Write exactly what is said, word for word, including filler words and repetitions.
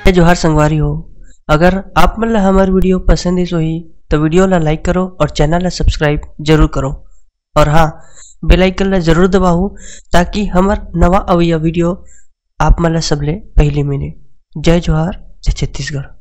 जय जोहार संगवारी हो, अगर आप मन ला हमर video पसंद आइस होही तो video ला like करो और channel ला subscribe जरूर करो और हाँ, bell icon ला जरूर दबाहू, ताकि हमर नवा अवइया video आप मन ला सबले पहली मिले। जय जोहार, जय छत्तीसगढ़।